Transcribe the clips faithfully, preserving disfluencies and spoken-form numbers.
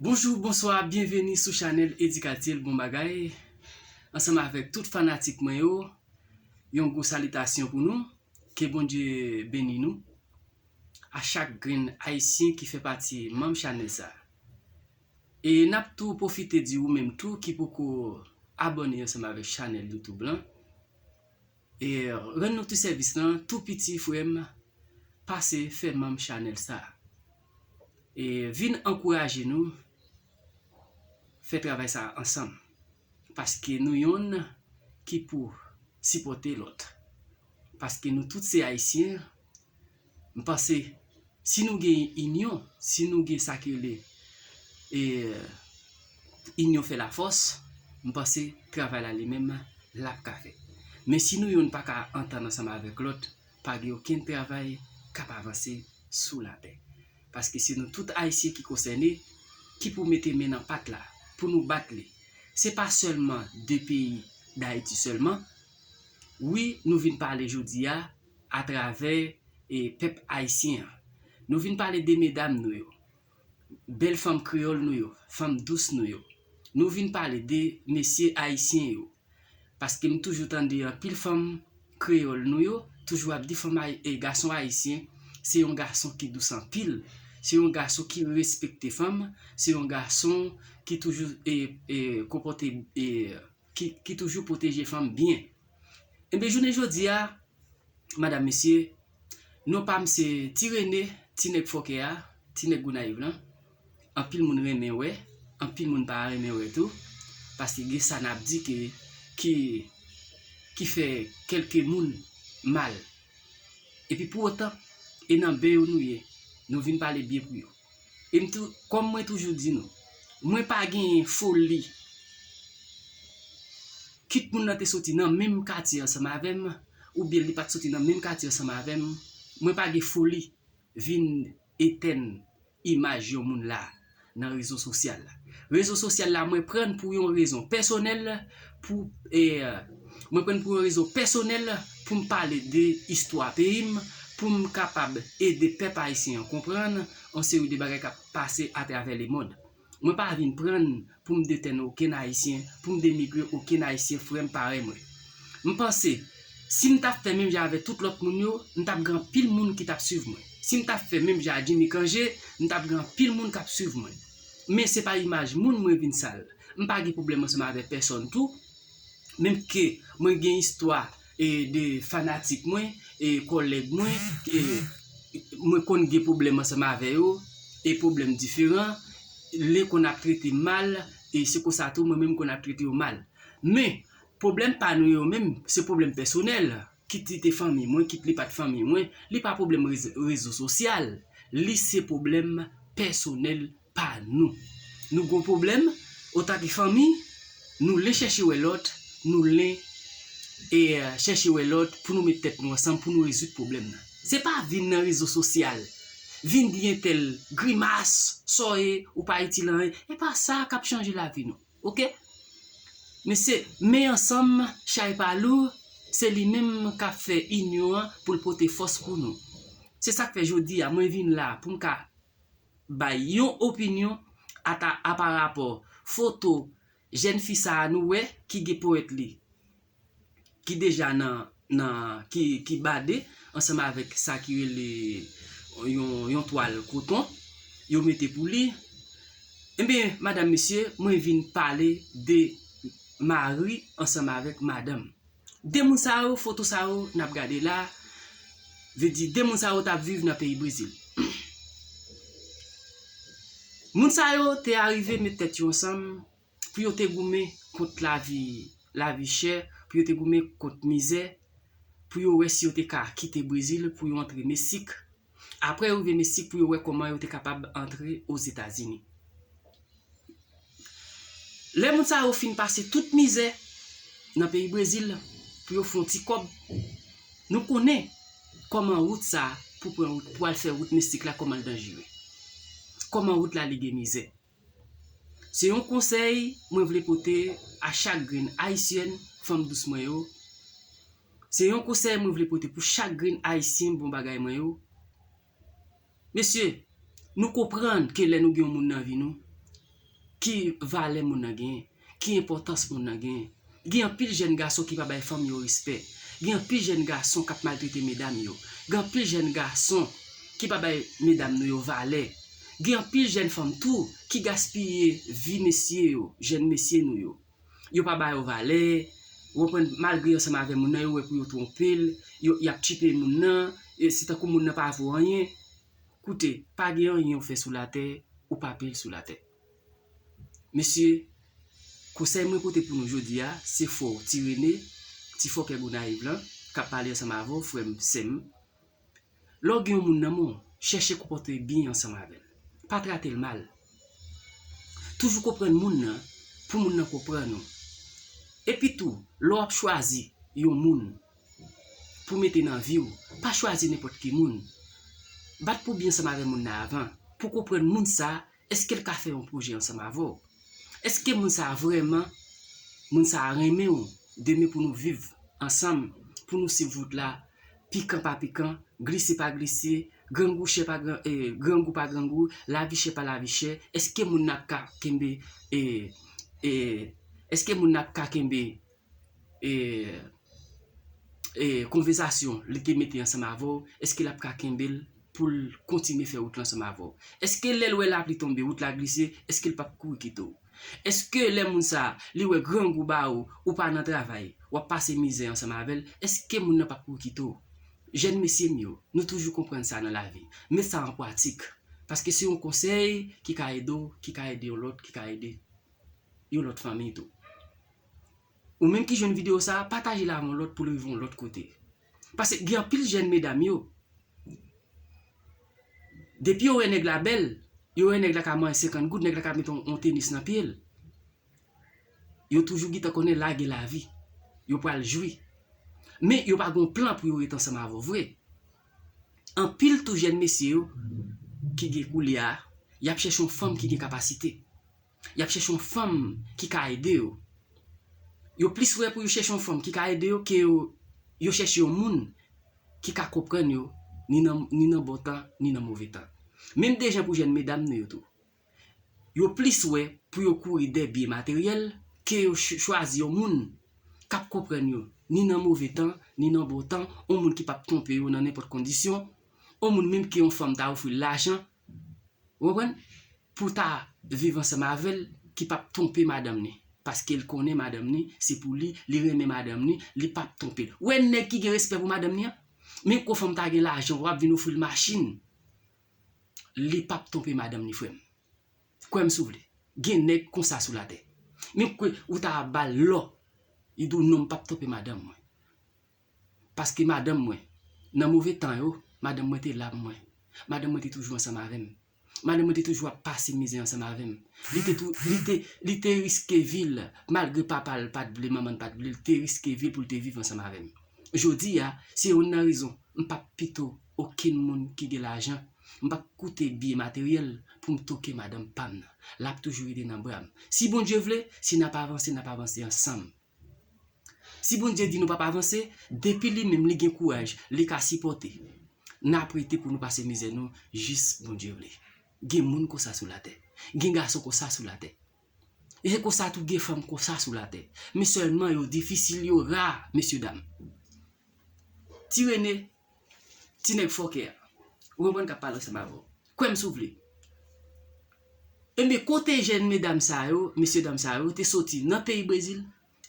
Bonjou, bonswa, byenveni sou chanèl Edikatil Bon Bagay. Ansanm avèk tout fanatik mwen yo, yon gwo salitasyon pou nou. Ke Bondye beni nou. A chak grenn Ayisyen ki fè pati manm chanèl sa. E n ap tou pwofite di ou menm tou ki poko abòne ansanm avèk chanèl YouTube lan. E rann nou ti sèvis lan, tou piti frè m, pase fè manm chanèl sa. E vin ankouraje nou fè travay sa ansanm. Paske nou yonn ki pou sipòte lòt. Paske nou tout se Ayisyen, m panse si nou gen inyon, si nou gen sa ki rele, e, inyon fè lafòs, m panse travay la li menm l ap ka fèt. Men si nou yonn pa ka antann ansanm avèk lòt, pa gen okenn travay k ap avanse sou latè. Paske se nou tout Ayisyen ki konsène, ki pou mete men nan pat la, pou nou bat li. Se pa sèlman de peyi Dayiti sèlman. Wi, nou vin pale jodi a atravè, e, pèp ayisyen an. Nou vin pale de medam nou yo, bèl fanm kreyòl nou yo, fanm dous nou yo. Nou vin pale de mesye ayisyen yo. Paske m toujou tande anpil fanm kreyòl nou yo toujou ap di fanm ay-, e, gason ayisyen, se yon gason ki dous anpil, se yon gason ki respekte fanm, se yon gason ki toujou, e, e, konpòte, e, ki, ki toujou pwoteje fanm byen. Enben, jounen jodi a, madanm, mesye, non pa m se Ti Rene, ti nèg fòkè a, ti nèg Gonayiv lan. Anpil moun renmen wè, anpil moun pa renmen wè tou, paske gen sa n ap di ke, ki, ki fè kèlke moun mal. Epi pou otan, e nan ben yo nou ye, nou vin pale byen pou yo. E m tou, kòm mwen toujou di nou, mwen pa gen foli. Kit moun nan te soti nan menm katye ansanm avè m, oubyen li pa t soti nan menm katye ansanm avè m, mwen pa gen foli vin etèn imaj yon moun la nan rezo sosyal la. Rezo sosyal la, mwen pran pou yon rezon pèsonèl, pou, e, mwen pran pou yon rezon pèsonèl pou m pale de istwa peyi m, pou m kapab ede pèp ayisyen an konprann yon seri de bagay k ap pase atravè lemonn. Mwen pa vin pran pou m detèn okenn Ayisyen, pou m denigre okenn Ayisyen frè m parèy mwen. M panse, si m t ap fè menm jan avèk tout lòt moun yo, m t ap gen anpil moun ki t ap swiv mwen. Si m t ap fè menm jan a Jimmy Cangé, m t ap gen anpil moun k ap swiv mwen. Men se pa imaj moun mwen vin sal. M pa gen pwoblèm ansanm avèk pèsonn tou. Menm ke mwen gen istwa, e, de fanatik mwen, e, kòlèg mwen, e, mwen konn gen pwoblèm ansanm avè yo, e pwoblèm diferan, lè konn ap trete m mal, e se konsa tou mwen menm konn ap trete yo mal. Men, pwoblèm pa nou yo menm, se pwoblèm pèsonèl, kit li te fanmi mwen, kit li pa t fanmi mwen, li pa pwoblèm rez-, rezo sosyal, li se pwoblèm pèsonèl pa nou. Nou gon pwoblèm, otanke fanmi, nou len chèche wè lòt, nou len, e, chèche wè lòt pou nou met tèt nou ansanm, pou nou rezoud pwoblèm nan. Se pa vin nan rezo sosyal, vin di entèl grimas, sa w ye, ou pa itil anyen, e pa sa k ap chanje lavi nou. Oke? Men se men ansanm, chay pa lou, se li menm k ap fè inyon an pou l pote fòs pou nou. Se sa k fè jodi a, mwen vin la pou m ka bay yon opinyon ata, aparapò foto jèn fi sa a nou wè ki gen powèt li, ki deja nan, nan, ki, ki bade ansanm avèk sa ki rele yon, yon twal koton, yo mete pou li. Enben, madanm, mesye, mwen vin pale de mari ansanm avèk madanm. De moun sa yo, foto sa yo n ap gade la, vle di de moun sa yo t ap viv nan peyi Brezil. Moun sa yo te arive met tèt yo ansanm pou yo te goumen kont lavi, lavi chè, pou yo te goumen kont mizè, pou yo wè si yo te ka kite Brezil pou yo antre Meksik. Apre yo rive Meksik pou yo wè kòman yo te kapab antre Ozetazini. Lè moun sa yo fin pase tout mizè nan peyi Brezil pou yo fè yon ti kòb, nou konnen kòman wout sa pou pran wout, pou al fè wout Meksik la, kòman l danjere. Kòman wout la li gen mizè. Se yon konsèy mwen vle pote a chak grenn Ayisyèn, fanm dous mwen yo. Se yon konsèy mwen vle pote pou chak grenn Ayisyen bon bagay mwen yo. Mesye, nou konprann ke lè nou gen yon moun nan vi nou, ki valè moun nan genyen, ki enpòtans moun nan genyen. Gen anpil jèn gason ki pa bay fanm yo respè. Gen anpil jèn gason k ap maltrete medam yo. Gen anpil jèn gason ki pa bay medam nou yo valè. Gen anpil jèn fanm tou ki gaspiye vi mesye yo, jèn mesye nou yo. Yo pa ba yo valè, ou konprann, malgre yo ansanm avè moun nan, yo wè pou yo twonpe l, yo, y ap tchipe moun nan, e se tankou moun nan pa vo anyen. Koute, pa gen anyen ou fè sou latè, ou pa peye l sou latè. Mesye, konsèy mwen pote pou nou jodi a, se frè w Ti Rene, ti fòkè Gonayiv lan, k ap pale ansanm avè w, frè m, sè m. Lè w gen yon moun nan men w, chèche konpòte w byen ansanm avè l. Pa trate l mal. Toujou konprann moun nan pou moun nan konprann ou. Epi tou, lè w ap chwazi yon moun pou mete nan vi w, pa chwazi nenpòt ki moun. Bat pou w byen ansanm avè moun nan avan, pou w konprann moun sa a, èske l ka fè yon pwojè ansanm avè w? Èske moun sa a vrèman, moun sa a renmen w? Demen pou nou viv ansanm, pou nou swiv wout la, pikan pa pikan, glise pa glise, grangou chè pa gran, eh, grangou pa grangou, lavi chè pa lavi chè, èske moun nan ap ka kenbe, eh, eh, èske moun nan ap ka kenbe, eh, eh, konvèsasyon li te mete ansanm avè w, èske l ap ka kenbe l pou l kontinye fè wout la ansanm avè w? Èske lè l wè lapli tonbe, wout la glise, èske l p ap kouri kite w? Èske lè moun sa a, li wè grangou ba ou, ou pa nan travay, w ap pase mizè ansanm avè l, èske moun nan p ap kouri kite w? Jèn mesye m yo, nou toujou konprann sa nan lavi. Met sa an pratik. Paske se yon konsèy ki ka ede w, ki ka ede yon lòt, ki ka ede yon lòt fanmi tou. Ou menm ki jwenn videyo sa a, pataje l avè yon lòt pou l rive yon lòt kote. Paske gen anpil jèn medam yo, depi yo wè nèg la bèl, yo wè nèg la ka manyen senkant goud, nèg la ka mete yon, yon tenis nan pye l. Yo toujou gentan konnen la gen lavi. Yo pral jwi. Men yo pa gen yon plan pou yo ret ansanm avè w vre. Anpil tou jèn mesye yo ki gen koulye a, y ap chèche yon fanm ki gen kapasite. Y ap chèche yon fanm ki ka ede yo. Yo plis wè pou yo chèche yon fanm ki ka ede yo ke yo, yo chèche yon moun ki ka konprann yo, ni nan, ni nan bon tan, ni nan move tan. Menm de jan pou jèn medam nou yo tou. Yo plis wè pou yo kouri dèyè byen materyèl ke yo ch-, chwazi yon moun k ap konprann yo, ni nan move tan, ni nan bon tan, yon moun ki p ap twonpe yo nan nenpòt kondisyon, yon moun menm ke yon fanm ta ofri l lajan, ou konprann? Pou ta viv ansanm avè l, ki p ap twonpe madanm ni. Paske l konnen madanm ni, se pou li, li renmen madanm ni, li p ap twonpe l. Ou wè nèg ki gen respè pou madanm ni an? Menm ke fanm ta gen lajan, w ap vin ofri l machin. Li p ap twonpe madanm ni, frè m. Kwè m si w vle. Gen nèg konsa sou latè. Menm ke ou ta ba l lò, li di w non, m p ap twonpe madanm mwen. Paske madanm mwen, nan move tan yo, madanm mwen te la pou mwen. Madanm mwen te toujou ansanm avè m. Madanm mwen te toujou ap pase mizè ansanm avè m. Li te tou, li te, li te riske vi l, malgre papa l pa t vle, manman l pa t vle, li te riske vi l pou l te viv ansanm avè m. Jodi a, se youn nan rezon, m p ap pito okenn moun ki gen lajan, m p ap koute byen materyèl pou m toke madanm pa m nan. L ap toujou rete nan bra m. Si Bondye vle, si n ap avanse, n ap avanse ansanm. Si Bondye di nou p ap avanse, depi li menm li gen kouraj, li ka sipòte, n ap rete pou nou pase mizè nou jis Bondye vle. Gen moun konsa sou latè. Gen gason konsa sou latè. E se konsa tou gen fanm konsa sou latè. Men sèlman yo difisil, yo ra, mesye dam. Ti Rene, ti nèg fòkè a. Ou konprann k ap pale ansanm avè w. Kwè m si w vle. Ebyen, kote jèn medam sa yo, mesye dam sa yo, te soti nan peyi Brezil,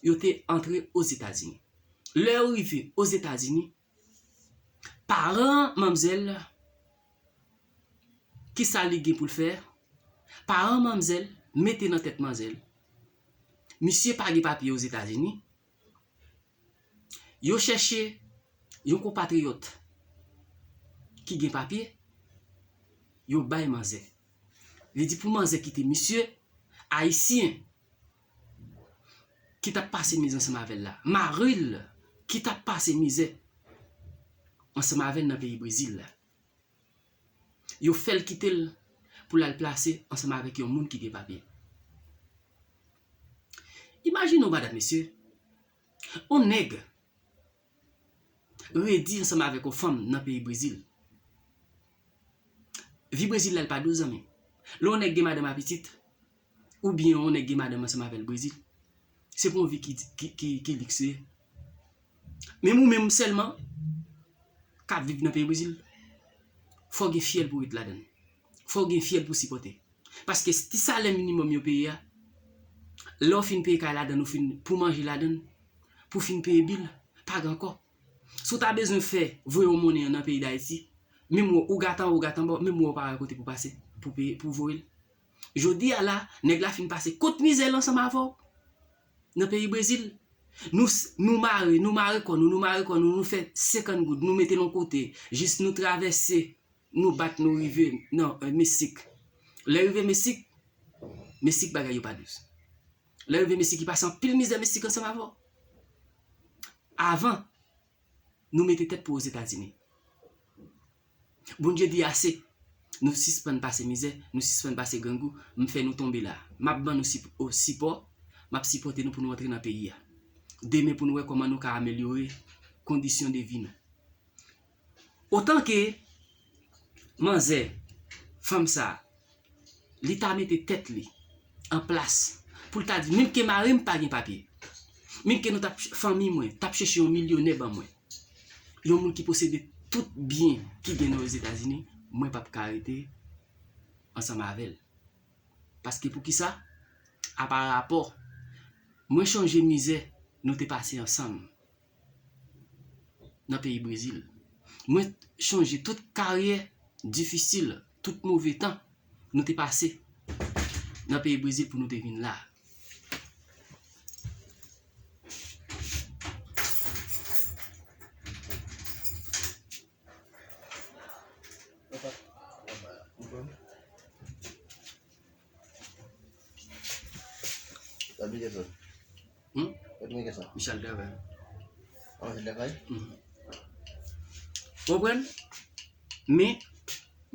yo te antre Ozetazini. Lè yo rive Ozetazini, paran manmzèl, kisa li gen pou l fè? Paran manmzèl mete nan tèt manzèl, misye pa gen papye Ozetazini, yo chèche yon konpatriyòt ki gen papye, yo bay manzè. Li di pou manzè kite misye, ayisyen, ki t ap pase mizè ansanm avè l la, mari l, ki t ap pase mizè ansanm avè l nan peyi Brezil la. Yo fè l kite l pou l al plase ansanm avèk yon moun ki gen papye. Imajine w, madanm, mesye, yon nèg redi ansanm avèk yon fanm nan peyi Brezil. Vi Brezil la, l pa dous, zanmi. Lè yon nèg gen madanm a pitit, oubyen yon nèg gen madanm ansanm avè l Brezil, se pa yon vi ki, ki, ki, ki liks li ye. Menm ou menm sèlman k ap viv nan peyi Brezil, fò w gen fyèl pou w ret ladan l. Fò w gen fyèl pou w sipòte. Paske ti salè minimòm yo peye a, lè w fin peye kay ladan l, ou fin pou manje ladan l, pou w fin peye bil, pa gen ankò. Si w ta bezwen fè, voye yon monnen nan peyi Dayiti, menm ou, ou gate anwo, ou gate anba, menm ou pa wè kote pou pase, pou peye, pou voye l. Jodi a la, nèg la fin pase kot mizè l ansanm avè w nan peyi Brezil. Nou, s- nou mare, nou mare kò nou, nou mare kò nou, nou fè senkant goud, nou mete l yon kote, jis nou travèse, nou bat, nou rive nan, eh, Mesik. Lè rive Mesik, Mesik bagay yo pa dous. Lè rive Mesik, li pase anpil mizè Mesik ansanm avè w. Avan, nou mete tèt pou Ozetazini. Bondye di ase. Nou sispann pase mizè, nou sispann pase grangou, m fè nou tonbe la. M ap ban nou sip- o- sipò, m ap sipòte nou pou nou antre nan peyi a. Demen pou nou wè kòman nou ka amelyore kondisyon de vi nou. Otan ke manzè, fanm sa, li ta mete tèt li an plas pou l ta di, menm ke mari m pa gen papye, menm ke nou t ap, fanmi mwen t ap chèche yon milyonè ban mwen, yon moun ki posede tout byen ki gen nan Ozetazini, mwen p ap ka rete ansanm avè l. Paske poukisa? A pa rapò. Mwen chonje mizè nou te pase ansanm nan peyi Brezil. Mwen chonje tout karyè difisil, tout move tan nou te pase nan peyi Brezil pou nou te vin la. Sa byen sa. Hmm? Sa byen sa. Michel travay. Ah, Michel travay? Mhm. Konprann? Men,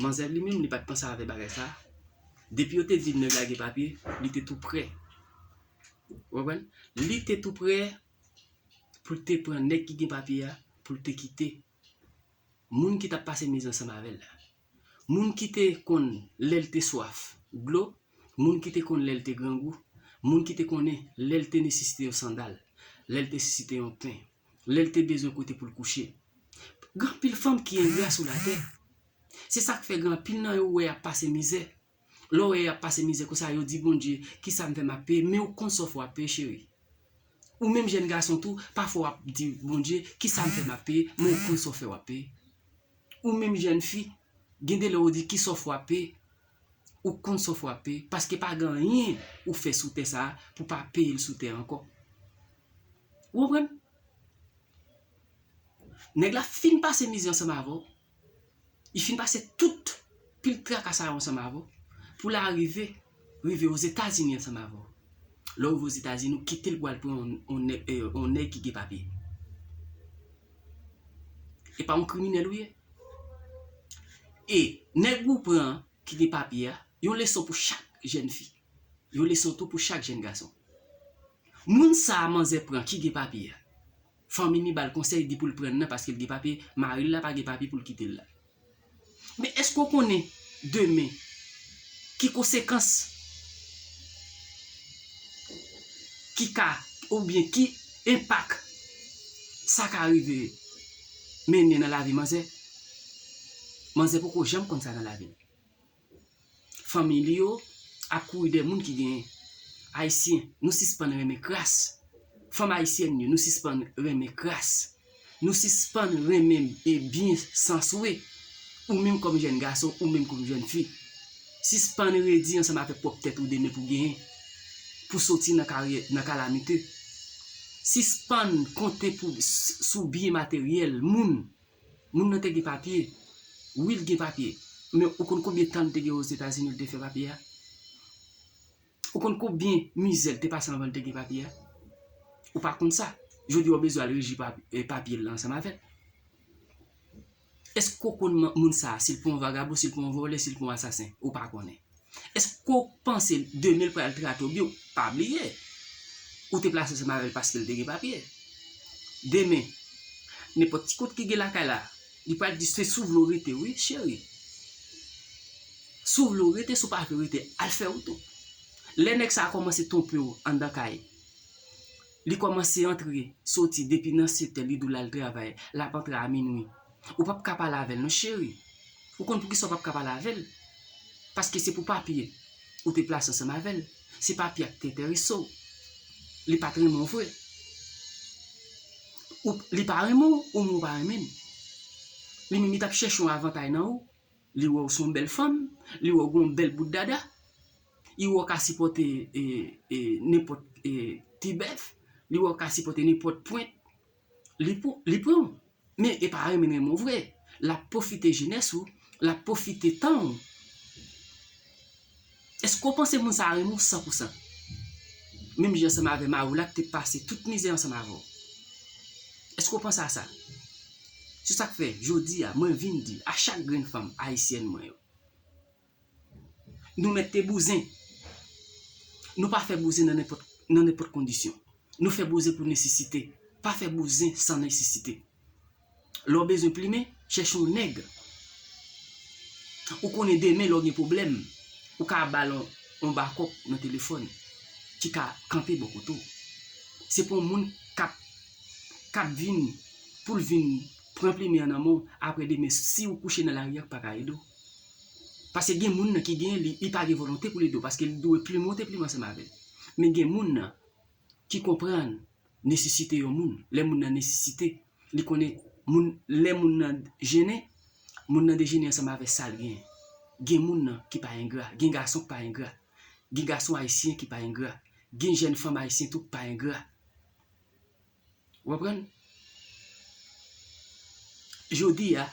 manzè li menm, li pa t panse avè bagay sa. Depi yo te di nèg la gen papye, li te tou prè. Konprann? Li te tou prè pou l te pran nèg ki gen papye a, pou l te kite moun ki t ap pase mizè ansanm avè l la. Moun ki te konn lè l te swaf dlo, moun ki te konn lè l te grangou, moun ki te konnen lè l te nesesite yon sandal, lè l te nesesite yon pen, lè l te bezwen kote pou l kouche. Gen anpil fanm ki engra sou latè. Se sa k fè gen anpil nan yo ou wè y ap pase mizè. Lè w wè y ap pase mizè konsa, yo di Bondye, kisa m fè m ap peye? Men ou konn sa w fè w ap peye, cheri. Ou menm jèn gason tou, pafwa w ap di Bondye, kisa m fè m ap peye? Men ou konn sa w fè w ap peye. Ou menm jèn fi, gen de lè ou di, kisa w fè w ap peye? Ou konn sa w fè w ap peye. Paske pa gen anyen ou fè sou tè sa a pou pa peye l sou tè a ankò. Ou konprann? Nèg la fin pase mizè ansanm avè w. Li fin pase tout pil traka sa yo ansanm avè w. Pou l arive, rive Ozetazini ansanm avè w. Lè w rive Ozetazini, ou kite l pou al pran yon, yon nèg, eh, yon nèg ki gen papye. E pa yon kriminèl ou ye. E nèg ou pran an ki gen papye a, yon leson pou chak jèn fi. Yon leson tou pou chak jèn gason. Moun sa a manzè pran ki gen papye a, fanmi li ba l konsèy, di pou l pran nan paske l gen papye, mari l la pa gen papye pou l kite l la. Men èske w konnen demen ki konsekans ki ka, oubyen ki enpak sa ka rive mennen nan lavi manzè? Manzè poko janm konn sa nan lavi l. Fanmi li yo ap kouri dèyè moun ki genyen. Ayisyen, nou sispann renmen kras. Fanm ayisyèn yo, nou sispann renmen kras. Nou sispann renmen, e, byen san swe. Ou menm kòm jèn gason, ou menm kòm jèn fi. Sispann redi ansanm avèk pwòp tèt ou demen pou genyen, pou soti nan karyè, nan kalamite. Sispann konte pou, s- sou byen materyèl moun. Moun nan te gen papye. Wi, l gen papye. Men ou konn konbyen tan l te gen Ozetazini l te fè papye a? Ou konn konbyen mizè l te pase anvan l te gen papye a? Ou pa konn sa. Jodi a w bezwen al reji pa- eh, papye l la ansanm avè l. Èske w konn man- moun sa a, si l pa yon vagabon, si l pa yon vòlè, si l pa yon asasen? Ou pa konnen. Èske w panse demen l pral trate w byen? Pa bliye. Ou te plase ansanm avè l paske l te gen papye. Demen, nenpòt ti kout ki gen lakay la, li pral di se sou vle w rete wi, cheri. Sou vle w rete, sou pa vle w rete, al fè wout ou. Lè nèg sa a kòmanse twonpe w anndan kay, li kòmanse antre, soti depi nan sèt è, li di w l al travay, l ap antre a minwi. Ou p ap ka pale avè l non, cheri. Ou konn poukisa w p ap ka pale avè l? Paske se pou papye ou te plase ansanm avè l. Se papye a ki te enterese w. Li pa t renmen w vre. Ou, li pa renmen w, ou menm ou pa renmen l. Li menm li t ap chèche yon avantay nan ou. Li wè w se yon bèl fanm, li wè w gen yon bèl bout dada, li wè w ka sipòte e, e, nenpòt e, ti bèf, li wè w ka sipòte nenpòt pwent, li pou, li pran w. Men e pa renmen renmen w vre. L ap pwofite jenès ou, l ap pwofite tan w. Èske w panse moun sa a renmen w san pou san? Menm jan ansanm avè mari w la ki te pase tout mizè ansanm avè w. Èske w panse a sa? Se sa k fè, jodi a, mwen vin di a chak grenn fanm ayisyèn mwen yo, nou mèt te bouzen. Nou pa fè bouzen nan nenpòt, nan nenpòt kondisyon. Nou fè bouzen pou nesesite. Pa fè bouzen san nesesite. Lè w bezwen plimen, chèche yon nèg. Ou konnen demen lè w gen pwoblèm, ou ka ba l yon, yon bakòp nan telefòn ki ka kanpe bò kote w. Se pa yon moun k ap, k ap vin pou l vin pran plimen an nan men w, apre demen si w kouche nan lari a, k pa ka ede w. Paske gen moun nan ki gen, li, li pa gen volonte pou l ede w, paske l dwe plimen w te plimen ansanm avè l. Men gen moun nan ki konprann nesesite yon moun. Lè moun nan nesesite, li konnen moun, lè moun nan jennen, moun nan dejennen ansanm avè sa l genyen. Gen moun nan ki pa engra, gen gason ki pa engra, gen gason ayisyen ki pa engra, gen jèn fanm ayisyen tou ki pa engra. Ou konprann? Jodi a,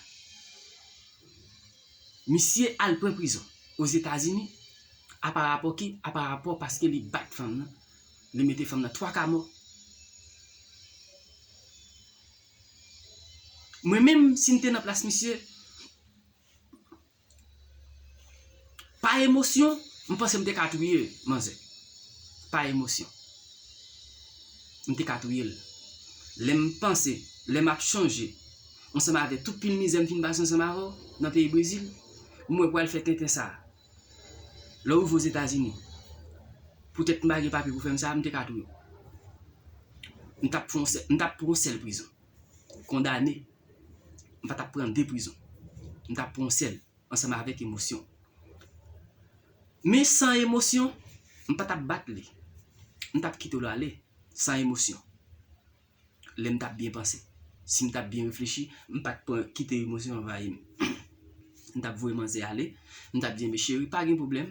misye al pran prizon Ozetazini, a pa rapò ki, a pa rapò paske li bat fanm nan, li mete fanm nan twa ka mò. Mwen menm, si m te nan plas misye, pa emosyon, m panse m te ka touye manzè. Pa emosyon. M te ka touye l. Lè m panse, lè m ap chonje, ansanm avè tout pil mizè m fin pase ansanm avè w nan peyi Brezil, m wè pou al fè tenten sa a. Lè w rive Ozetazini, poutèt m pa gen papye pou fè m sa, m te ka touye w. M t ap pran yon sèl, m t ap pran yon sèl prizon. Kondane. M pa t ap pran de prizon. M t ap pran yon sèl. Ansanm avèk emosyon. Men san emosyon, m pa t ap bat li. M t ap kite l ale, san emosyon. Lè m t ap byen panse. Si m t ap byen reflechi, m pa t pran kite emosyon anvayi m. M t ap voye manzè ale, m t ap di, enben cheri, pa gen pwoblèm.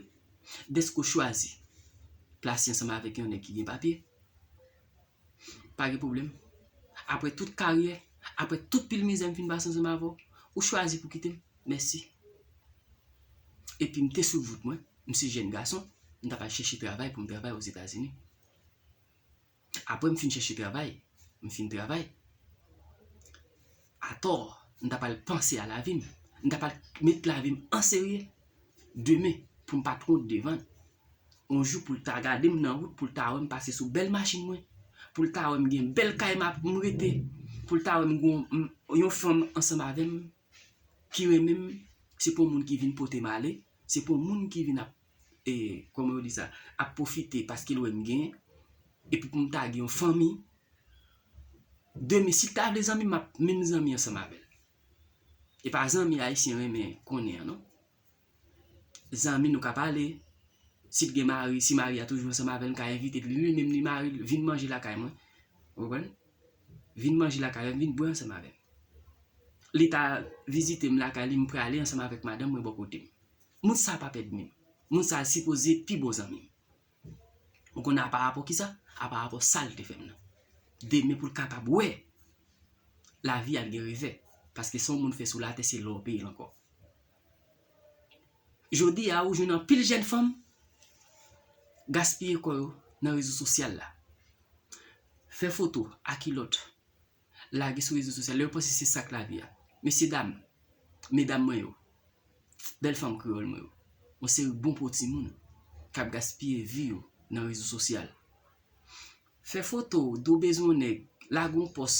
Dèske w chwazi plase ansanm avèk yon nèg ki gen papye, pa gen pwoblèm. Apre tout karyè, apre tout pil mizè m fin pase ansanm avè w, ou chwazi pou kite m, mèsi. Epi m te sou vout mwen, m se jèn gason, m t ap al chèche travay pou m travay Ozetazini. Apre m fin chèche travay, m fin travay. Atò, m t ap al panse a lavi m. M t ap al met lavi m an serye. Demen, pou m pa twonp devan l. Yon jou pou l ta gade m nan wout, pou l ta wè m pase sou bèl machin mwen, pou l ta wè m gen bèl kay m ap m rete, pou l ta wè m gon m, yon fanm ansanm avè m ki renmen m, se pa yon moun ki vin pote m ale, se pa yon moun ki vin ap, e, kòman yo di sa, ap pwofite paske l wè m genyen, epi pou m ta gen yon fanmi. Demen, si l ta vle zanmi, m ap menm zanmi ansanm avè l. E pa zanmi ayisyen renmen konnen an, non. Zanmi nou ka pale. Si l gen mari, si mari a toujou ansanm avè l, m ka envite l, li menm li mari l, vin manje lakay mwen. Ou konprann? Vin manje lakay mwen, vin bwè ansanm avè m. Li ta vizite m lakay li, m prale ansanm avèk madanm mwen bò kote m. Moun sa pa p ènmi m. Moun sa sipoze pi bon zanmi m. Ou konn a pa rapò kisa? A pa rapò sa l te fè m nan. Demen pou l kapab wè lavi a l gen revè. Paske sa yon moun fè sou latè, se lè w peye l ankò. Jodi a, ou jwenn anpil jèn fanm gaspiye kò yo nan rezo sosyal la. Fè foto a kilòt, lage sou rezo sosyal, lè yo panse se sa k lavi a. Mesyedam, medam mwen yo, bèl fanm kreyòl mwen yo, yon seri bon po timoun k ap gaspiye vi yo nan rezo sosyal. Fè foto w, di w bezwen yon nèg, lage yon pòs,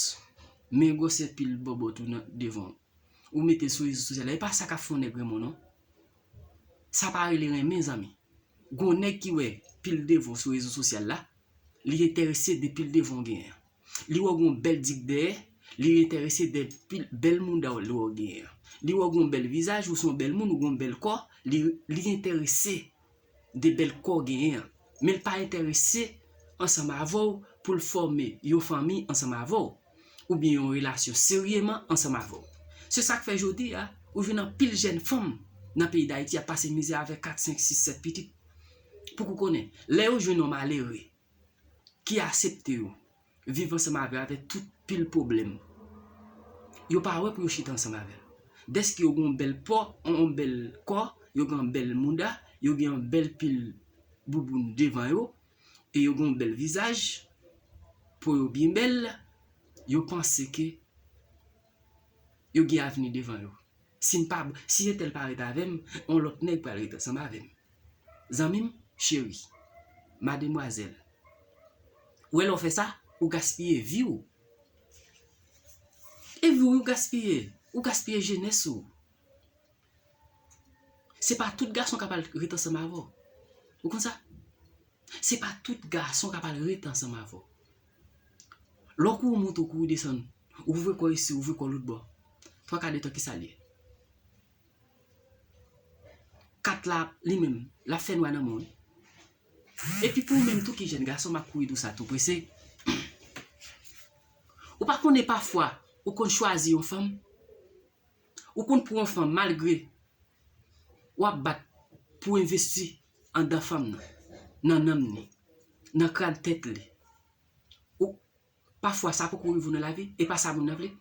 men gwosè pil bòbòt ou nan devan w. Ou mete l sou rezo sosyal la. E pa sa k ap fè yon nèg renmen w non. Sa pa rele renmen, zanmi. Gon nèg ki wè pil devan w sou rezo sosyal la, li enterese de pil devan w genyen an. Li wè w gon bèl dik dèyè, li enterese de pil bèl mouda w li wè w genyen an. Li wè w gon bèl vizaj, ou se yon bèl moun, ou gon bèl kò, li, li enterese de bèl kò w genyen an. Men l pa enterese ansanm avè w pou l fòme yon fanmi ansanm avè w, oubyen yon relasyon seryeman ansanm avè w. Se sa k fè jodi a, ou jwenn anpil jèn fanm nan peyi Dayiti ap pase mizè avèk kat, senk, sis, sèt pitit. Pouki w konnen, lè yo jwenn yon malere ki aksepte yo, viv ansanm avè yo avèk tout pil pwoblèm, yo pa wè pou yo chita ansanm avè l. Dèske yo gen yon bèl pò, yon, yon bèl kò, yo gen yon bèl mouda, yo gen yon bèl pil bouboun devan yo, e yo gen yon bèl vizaj, po yo byen bèl, yo panse ke yo gen avni devan yo. Si m pa, si entèl pa ret avè m, yon lòt nèg pral ret ansanm avè m. Zanmi m cheri, mademwazèl, ou wè lè w fè sa, ou gaspiye vi w. E vi w, ou gaspiye, ou gaspiye jenès ou. Se pa tout gason k ap al ret ansanm avè w. Ou konn sa? Se pa tout gason k ap al ret ansanm avè w. Lè w kouri monte, w kouri desann, ou ouvri kò isi, ou ouvri kò lòt bò. Twa ka de tan, ki sa l ye? Kat la, li menm, l ap fè nwa nan men w wi. Epi pou ou menm tou ki jèn gason, m ap kouri di w sa tou prese. Ou pa konnen pafwa, ou konn chwazi yon fanm, ou konn pran yon fanm malgre w ap bat pou envesti anndan fanm nan, nan nanm ni, nan kràn tèt li. Ou, pafwa sa poko rive w nan lavi, e pa sa moun nan vle.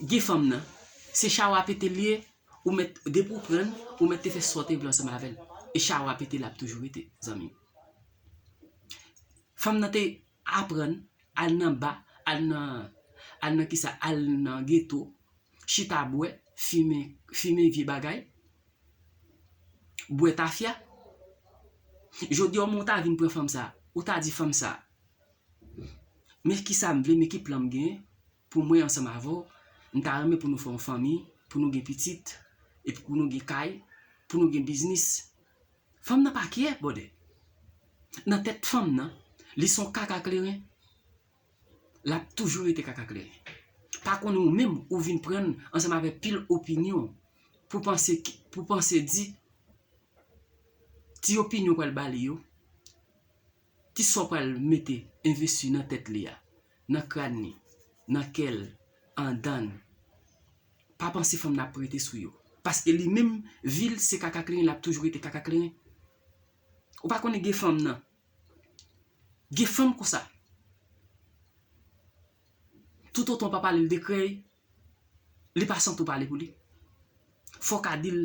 Gen fanm nan, se chawa pete l ye, ou mèt, depi w pran l, ou mèt te fè sa w te vle ansanm avè l. E chawa pete l ap toujou rete, zanmi m. Fanm nan te aprann al nan ba, al nan, al nan kisa, al nan geto, chita bwè, fimen, fimen vye bagay, bwè tafya. Jodi a, ou ta vin pran fanm sa, ou ta di fanm sa, men kisa m vle, men ki plan m genyen pou mwen ansanm avè w, m ta renmen pou nou fè yon fanmi, pou nou gen pitit, epi pou nou gen kay, pou nou gen biznis. Fanm nan pa kyè, bòdè. Nan tèt fanm nan, li se yon kaka kleren. L ap toujou rete kaka kleren. Pa konnen ou menm, ou vin pran l ansanm avèk pil opinyon pou panse, pou panse di ti opinyon w pral ba li yo, ti sa w pral mete, envesti nan tèt li a, nan kràn ni, nan kè l, anndan l. Pa panse fanm nan ap rete sou yo. Paske li menm, vi l se kaka kleren, l ap toujou rete kaka kleren. Ou pa konnen gen fanm nan. Gen fanm konsa. Toutotan w pa pale l de krèy, li pa santi w pale pou li. Fò w ka di l,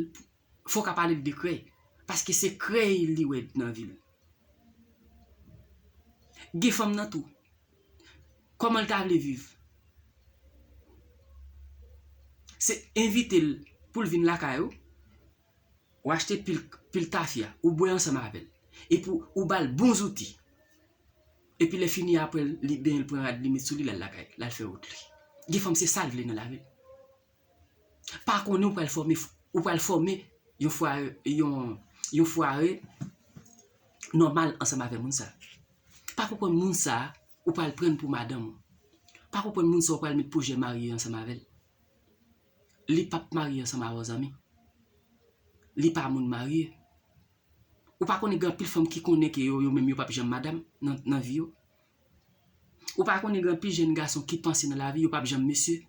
fò w ka pale l de krèy. Paske se krèy li wè nan vi l. Gen fanm nan tou. Kòman l ta vle viv? Se envite l pou l vin lakay ou, ou achte pil, pil tafya, ou bwè ansanm avè l. Epi ou ba l bon zouti. Epi lè fini apre l, li benyen, l pran rad li met sou li, l al lakay, l al fè wout li. Gen fanm se sa l vle nan lavi l. Pa konnen ou pral fòme, ou pral fòme yon fwa, yon, yon fware nòmal ansanm avè moun sa. Pa konprann moun sa ou pral pran pou madanm ou. Pa konprann moun sa ou pral met pwojè marye ansanm avè l. Li p ap marye ansanm avè w, zanmi. Li pa moun marye. Ou pa konnen gen anpil fanm ki konnen ke yo, yo menm yo p ap janm madanm nan, nan vi yo. Ou pa konnen gen anpil jèn gason ki panse nan lavi yo p ap janm mesye.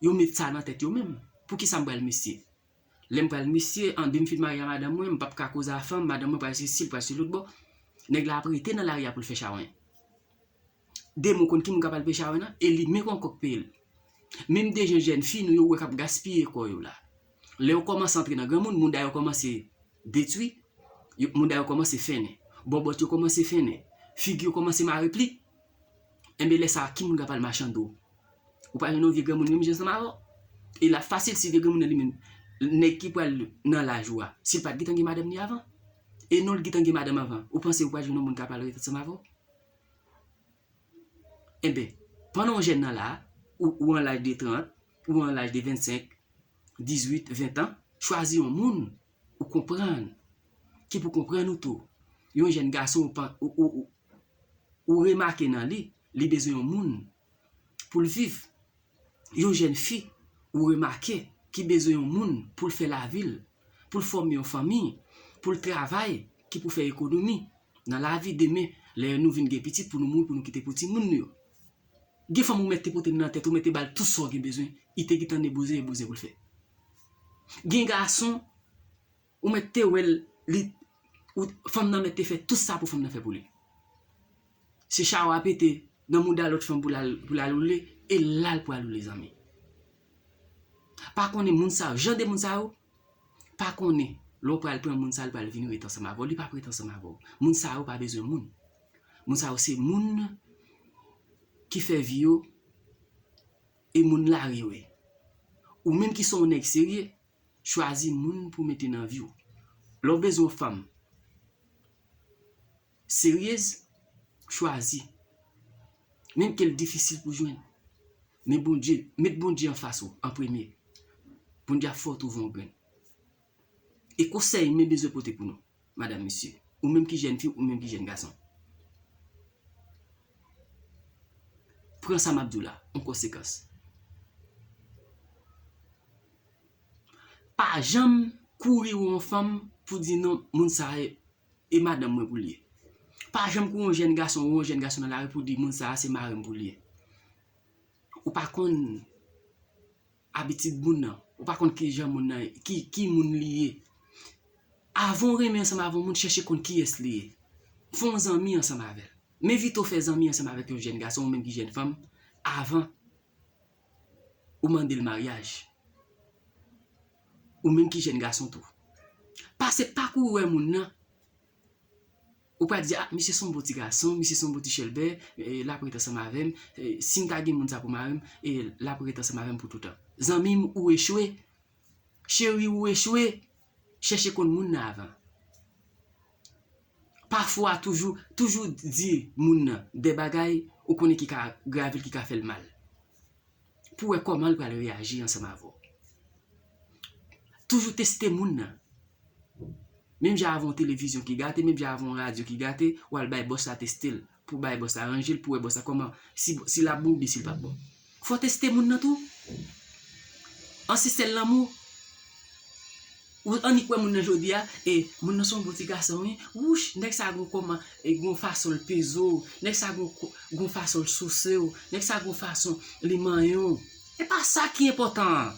Yo met sa nan tèt yo menm. Poukisa m pral mesye? Lè m pral mesye, an de m fin marye a madanm mwen, m p ap ka koze a fanm, madanm mwen pral se sil, pral se lòt bò. Nèg la ap rete nan lari a pou l fè chawen. Demon konn ki moun k ap al peye chawen nan, e li menm gon kòk peye l. Menm de jèn, jèn fi nou yo wè k ap gaspiye kò yo la. Lè yo kòmanse antre nan granmoun, mouda yo kòmanse detwi, yo, mouda yo kòmanse fennen. Bòbòt yo kòmanse fennen. Figi yo kòmanse mare pli. Enben lè sa a, ki moun k ap al machande w? Ou pral jwenn yon vye granmoun menm jan ansanm avè w. E l ap fasil si vye granmoun nan li menm, nèg ki pral nan laj ou a, si l pa t gentan gen madanm li avan. E non l gentan gen madanm anvan. Ou panse ou pral jwenn yon moun k ap al ret ansanm avè w? Enben, pandan w jèn nan la, ou, ou an laj de trant, ou an laj de vennsenk, dizuit, ven an, chwazi yon moun ou konprann, ki pou konprann ou tou. Yon jèn gason ou, ou, ou, ou remake nan li, li bezwen yon moun pou l viv. Yon jèn fi ou remake ki bezwen yon moun pou l fè lavi l, pou l fòme yon fanmi, pou l travay, ki pou fè ekonomi nan lavi demen, lè nou vin gen pitit pou nou mouri, pou nou kite pou timoun nou yo. Gen fanm ou mèt te pote nan tèt, ou mèt te ba l tout sa w gen bezwen, li te gentan debouze e bouze pou l fè. Gen gason ou mèt te wè l, li, ou, fanm nan mèt te fè tout sa pou fanm nan fè pou li. Se chawa pete nan mouda lòt fanm pou l al, pou l al woule, e la l pral woule, zanmi. Pa konnen moun sa yo, jan de moun sa yo, pa konnen lè w pral pran moun sa, l pral vin ret ansanm avè w, li p ap ret ansanm avè w. Moun sa yo pa bezwen moun. Moun sa yo se moun ki fè vi yo e moun lari yo ye. Ou menm ki se yon nèg serye, chwazi moun pou mete nan vi w. Lè w bezwen yon fanm seryez, chwazi. Menm ke l difisil pou jwenn. Men Bondye, met Bondye anfas ou an premye. Bondye ap fè w twouve yon grenn. E konsèy mwen bezwen pote pou nou, madanm, mesye, ou menm ki jèn fi, ou menm ki jèn gason. Pran sa m ap di w la, an konsekans. Pa janm kouri wè yon fanm pou di non, moun sa e, e madanm mwen pou l ye. Pa janm kouri yon jèn gason, wè yon jèn gason nan lari pou di moun sa se mari m pou l ye. Ou pa konn abitid moun nan. Ou pa konn ki jan moun nan, ki, ki moun li ye. Avan w renmen ansanm avè yon moun, chèche konn kiyès li ye. Fè yon zanmi ansanm avè l. Men evite w fè zanmi ansanm avèk yon jèn gason ou menm ki jèn fanm avan ou mande l maryaj. Ou menm ki jèn gason tou. Pase pa kouri wè moun nan. Ou pral di, ah, misye se yon bon ti gason, misye se yon bon ti chèlbè, e, l ap ret ansanm avè m, e, si m ta gen moun sa pou mari m, e, l ap ret ansanm avè m pou toutan. Zanmi m, ou echwe. Cheri, ou echwe. Chèche konn moun nan avan. Pafwa, toujou, toujou di moun nan de bagay ou konnen ki ka grave l, ki ka fè l mal. Pou wè kòman l pral reyaji ansanm avè w. Toujou teste moun nan. Menm jan avè yon televizyon ki gate, menm jan avè yon radyo ki gate, w al bay bòs la teste l, pou bay bòs la ranje l, pou wè bòs la kòman, si, si l ap bon oubyen si l p ap bon. Fò w teste moun nan tou. An se sèl lanmou. Ou annik wè moun nan jodi a, e moun nan se yon bon ti gason, wi. Wouch, nèg sa gon kòman, e gon fason l peze w, nèg sa gon, gon fason l souse w, nèg sa gon fason li manyen w. E pa sa ki enpòtan an.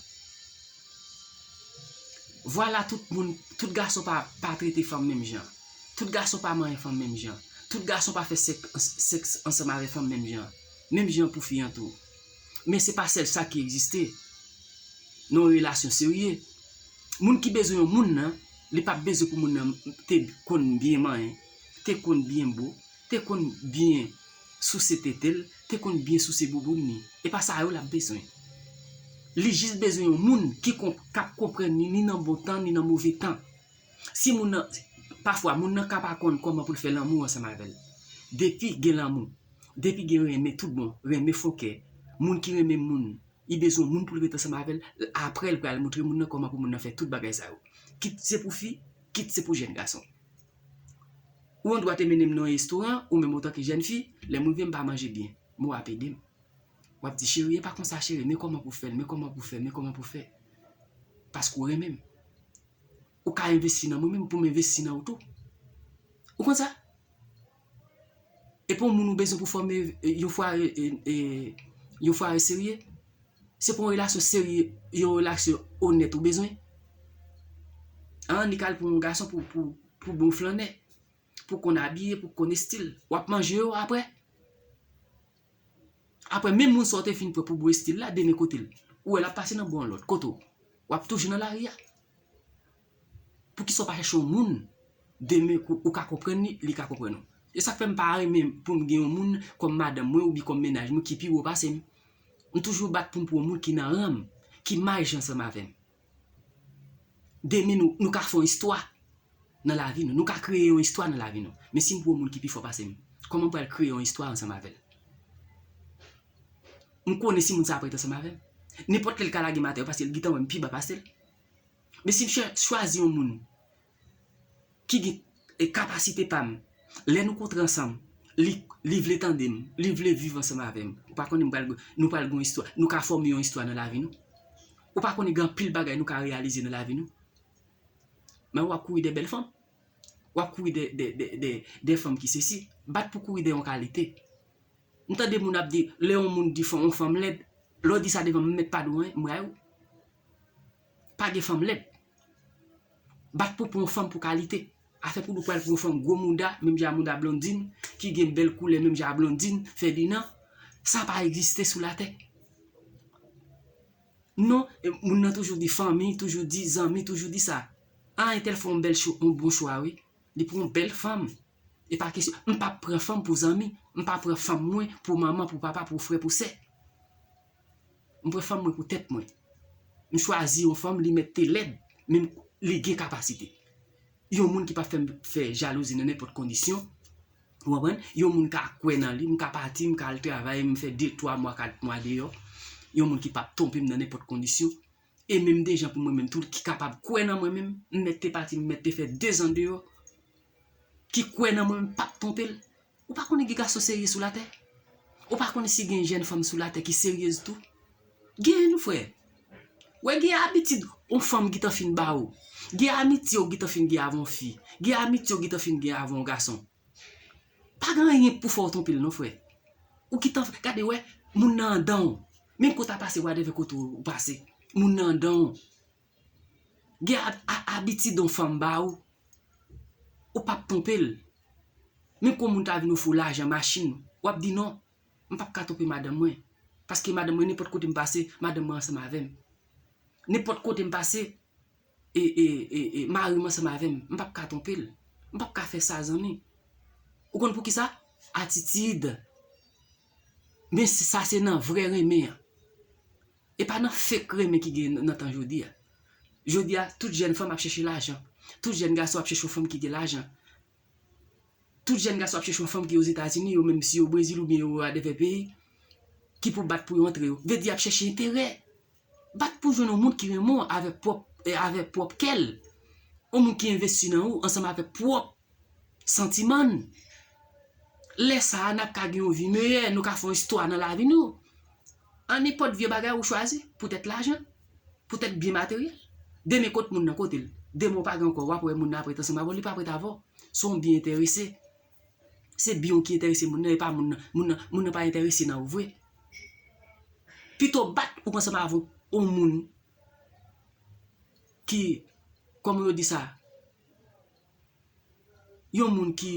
Vwala, tout moun, tout gason pa, pa trete fanm menm jan. Tout gason pa manyen fanm menm jan. Tout gason pa fè sèk-, sèks ansanm avè fanm menm jan. Menm jan pou fi an tou. Men se pa sèl sa ki egziste nan yon relasyon serye. Moun ki bezwen yon moun nan, li p ap bezwen pou moun nan te konn byen manyen, te konn byen bo, te konn byen souse tete l, te konn byen souse bouboun li. E pa sa yo l ap bezwen. Li jis bezwen yon moun ki kon-, k ap konprann li, ni nan bon tan, ni nan move tan. Si moun nan, pafwa, moun nan ka pa konn kòman pou l fè lanmou ansanm avè l. Depi gen lanmou, depi gen renmen tout bon, renmen fon kè, moun ki renmen moun, li bezwen moun pou l ret ansanm avè l, apre l pral montre moun nan kòman pou moun nan fè tout bagay sa yo. Kit se pou fi, kit se pou jèn gason. Ou andwa te mennen m nan yon restoran, ou menm antanke jèn fi, lè m rive m pa manje byen. Men w ap ede m. W ap di, cheri, e pa konsa, cheri, men kòman pou fè l, men kòman pou fè, men kòman pou fè. Paske w renmen m. Ou ka envesti nan mwen menm pou m envesti nan ou tou. Ou konn sa? E pou yon moun ou bezwen pou fòme, e, yon fwayè, e, e, yon fwayè serye. Se pou yon relasyon serye, yon relasyon onèt ou bezwen. An, li ka al pou yon gason pou, pou, pou bon flannè, pou konn abiye, pou konn estil. W ap manje yo apre. Apre, menm moun sa w te fin pran pou bon estil la, demen kote l? Ou wè l ap pase nan bò yon lòt. Kote w? W ap toujou nan lari a. Poukisa w pa chèche yon moun demen ou, ou ka konprann li, li ka konprann ou? E sa k fè m pa renmen pou m gen yon moun kòm madanm mwen oubyen kòm mennaj mwen ki pi wo pase m. M toujou bat pou m pran yon moun ki nan ran m, ki mache ansanm avè m. Demen nou, nou ka fè yon istwa. nan lavi nou. Nou ka kreye yon istwa nan lavi nou. Men si m pran yon moun ki pi fò pase m, kòman m pral kreye yon istwa ansanm avè l? M konnen si moun sa ap ret ansanm avè m. Nenpòt lè l ka lage m atè, paske l gentan wè m pi ba pase l. Men si m chwa-, chwazi yon moun ki gen, e, kapasite pa m, lè nou kontre ansanm, li, li vle tande m, li vle viv ansanm avè m. Ou pa konnen m pral, nou pral gen yon istwa, nou ka fòme yon istwa nan lavi nou. Ou pa konnen gen anpil bagay nou ka reyalize nan lavi nou. Men w ap kouri dè bèl fanm. W ap kouri dè, dè, dè, dè, dè fanm ki sesi. Bat pou kouri dè yon kalite. M tande moun ap di, lè yon moun di fanm, yon fanm lèd, lè w di sa devan m, m mèt pa di w anyen, m rayi w. Pa gen fanm lèd. Bat pou pran yon fanm pou kalite. Afè pou nou pral pran yon fanm gwo mouda, menm jan a mouda Blondine, ki gen bèl koulè, menm jan a Blondine, Ferdinand, sa pa egziste sou latè. Non, e, moun nan toujou di fanmi, toujou di zanmi, toujou di sa. A, entèl fè yon bèl cho-, yon bon chwa, wi. Li pran yon bèl fanm. E pa kesyon, m p ap pran fanm pou zanmi. M pa pran fanm mwen pou manman, pou papa, pou frè, pou sè. M pran fanm mwen pou tèt mwen. M chwazi yon fanm, li mèt te lèd, men li gen kapasite. Yon moun ki p ap fè m fè jalouzi nan nenpòt kondisyon. Ou konprann? Yon moun ka kwè nan li, m ka pati, m ka al travay, m fè de, twa mwa, kat mwa deyò. Yon moun ki p ap twonpe m nan nenpòt kondisyon. E menm de jan pou mwen menm tou, ki kapab kwè nan mwen menm, m mèt te pati, m mèt te fè dezan deyò. Ki kwè nan mwen, m p ap twonpe l. Ou pa konnen gen gason serye sou latè? Ou pa konnen si gen jèn fanm sou latè ki seryez tou? Gen, nou frè. Wè, gen abitid yon fanm gentan fin ba ou. Gen amitye w gentan fin gen avè yon fi. Gen amitye w gentan fin gen avè yon gason. Pa gen anyen k pou fè w twonpe l non, frè. Ou gentan, gade, wè, moun nan anndan w. Menm kote w pase, whatever kote w pase, moun nan anndan w. Gen ab-, a-, abitid yon fanm ba ou, ou p ap twonpe l. Menm kon moun ta vin ofri w lajan, machin, w ap di non, m p ap ka twonpe madanm mwen. Paske madanm mwen, nenpòt kote m pase, madanm mwen ansanm avè m. Nenpòt kote m pase, e, e, e, e, mari m ansanm avè m. M p ap ka twonpe l. M p ap ka fè sa, zanmi. Ou konn poukisa? Atitid. Men se, sa se nan vrè renmen an. E pa nan fake renmen ki gen nan tan jodi a. Jodi a, tout jèn fanm ap chèche lajan. Tout jèn gason ap chèche yon fanm ki gen lajan. Tout jèn gason ap chèche yon fanm ki Ozetazini, yo menm si yo Brezil oubyen yo whatever peyi, ki pou bat pou yo antre yo. Vle di y ap chèche enterè. Bat pou jwenn yon moun ki renmen w avèk pwòp, e, avèk pwòp kè l. Yon moun ki envesti nan ou ansanm avèk pwòp santiman n. Lè sa a, n ap ka gen yon vi meyè, nou ka fè yon istwa nan lavi nou. An nenpòt vye bagay ou chwazi, poutèt lajan, poutèt byen materyèl. Demen kot moun nan, kote l? Demen w pa gen ankò, w ap wè moun nan ap ret ansanm avè w, li p ap ret avè w. Se yon byen enterese. Se byen w ki enterese moun nan, e pa moun nan. Moun nan, moun nan pa enterese nan ou vre. Pito bat ou ansanm avè yon moun ki, kòman yo di sa, yon moun ki,